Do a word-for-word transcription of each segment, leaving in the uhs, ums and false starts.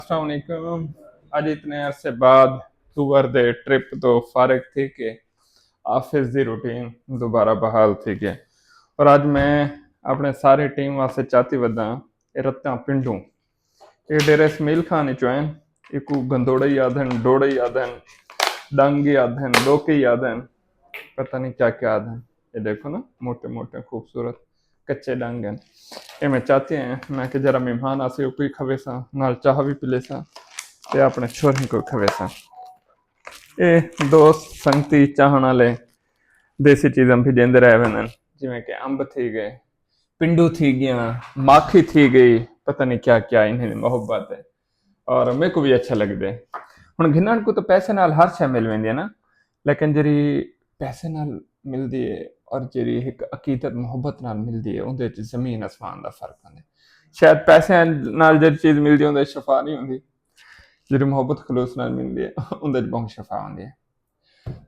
السلام علیکم۔ اڄ اتنے عرصے بعد ٹور دے ٹرپ تو فارغ تھی کے آفس دی روٹین دوبارہ بحال تھی ڳئے۔ اور اڄ میں اپݨے سارے ٹیم واسطے چاتی وداں۔ اے رتاں پنڈوں، اے ڈیرہ اسماعیل خان اچوں ہن۔ ایکوں گندوڑے ہی آدھن، ڈوڑے ہی آدھن، ڈنگ ہی آدھن، ڈوکے ہی آدھن، پتہ نہیں کیا کیا آدھن۔ اے ݙیکھو نا، موٹے موٹے خوبصورت کچے ݙنگ ہن۔ اے میں چاتی ہیں، میں کہ جرا مہمان آسے، اوکوں ہی کھویساں، نال چاہ وی پلیساں تے اپݨے چھوہریں کوں کھویساں۔ اے دوست سنگتی چاہݨ آلے دیسی چیزاں بھڄیندے رہ ویندن، جیویں کہ امب تھی ڳئے، پنڈو تھی ڳیاں، ماکھی تھی ڳئی، پتہ نہیں کیا کیا انہیں دی محبت ہے۔ اور میکوں وی اچھا لڳدے۔ ہݨ گھنݨ کوں تاں پیسے نال ہر شے مل ویندی ہے نا، لیکن جیڑھی پیسے نال ملدی ہے اور جیڑھی ہک عقیدت محبت نال ملدی ہے، اوندے وچ زمین آسمان دا فرق ہوندے۔ شاید پیسے نال جیڑھی چیز ملدی اوندے وچ شفا نہیں ہوندی، جیڑھی محبت خلوص نال ملدی ہے اوندے وچ بہوں شفا ہوندی ہے۔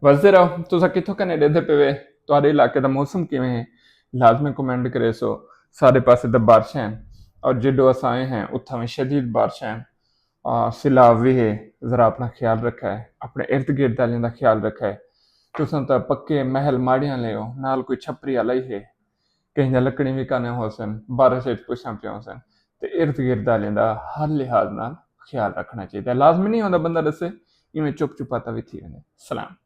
وسدے رہو۔ تساں کتھوں کنے ݙیہدے پئے وے؟ تہاݙے علاقے دا موسم کیویں ہے؟ لازمی کمنٹ کریسو۔ سارے پاسے تے بارشاں ہن اور جڈو اساں آئے ہیں اتھاں وی شدید بارشاں ہن۔ آ، سیلاب وی ہے۔ ذرا اپݨا خیال رکھا ہے، اپݨے ارد گرد آلیاں دا خیال رکھا ہے۔ تساں تاں پکے محل ماڑیاں آلے ہو، نال کوئی چھپری آلا ہی ہے، کہیں دیاں لکڑیں وی کانے ہوسن، بارش وچ پچھاں پیاں ہوسن، تے ارد گرد آلیاں دا ہر لحاظ نال خیال رکھݨا چاہیدا ہے۔ لازمی نہیں ہوندا بندہ ݙسے، ایویں چپ چپاتا وی تھی ویندے۔ سلام۔